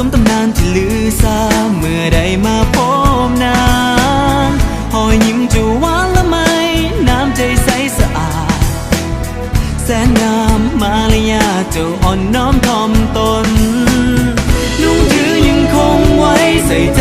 ສົມຕຳນານທີ່ລືຊາ ເມື່ອໄດ້ມາພົບນາງ ຮອຍຍິ້ມຈະຫວານລະໄມ ນ້ຳໃຈໃສສະອາດ ແສນງາມມາລະຍາດ ເຈົ້າອ່ອນນ້ອມຖ່ອມຕົນ ລຸງຈື່ຍັງຄົງໄວ້ໃສ່ໃຈ